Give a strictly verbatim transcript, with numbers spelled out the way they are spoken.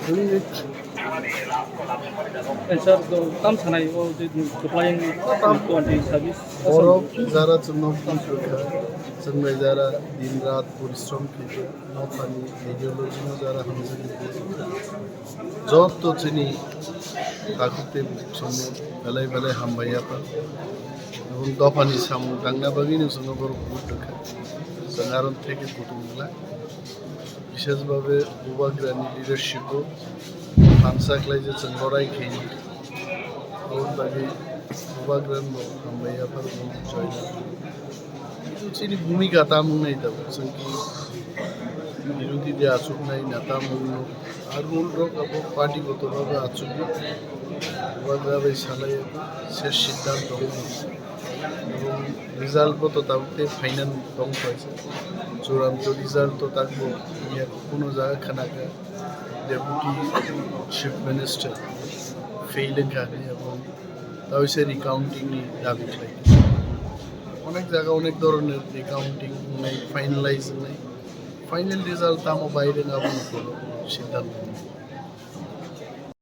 Eh, sir, do tam sanai o je kwplai twenty service. Borok jara chwngno phone kha, chwng bai jara din rat porishrom khe, nothani ideology no jara hamjagwi, joto chini takhuk tei bukhuk songno belai belai hambai yapha. Ebong dophani samung tangna bagwino chwngno borok vote rwkha. Chwng aro theke kutung glak. Bishesh bhabe Bubagrani leadership o thansa khlai je chwng lorai khaini. Aboni bagwi Bubagrani bo hambai yapha, bo joy. Kintu chini bhumika tamo wngnai tabuk chwng ki birodhi de achuknai na tamo wngno. Ar rule rok abo party goto rok achuknai. Bubagra bai salai se siddhanto wngnai. Ebong result bo to tabuk tei final tong paisa. Churanto result to takbo ya kuno jaga khana kha. Deputy Chief Minister fail wngkha hinwi abo tawisa recounting ni dabi khlai. Onek jaga onek doroner recounting wngnai, finalize wngnai. Final result tamo bai rwng abo ni siddhanto.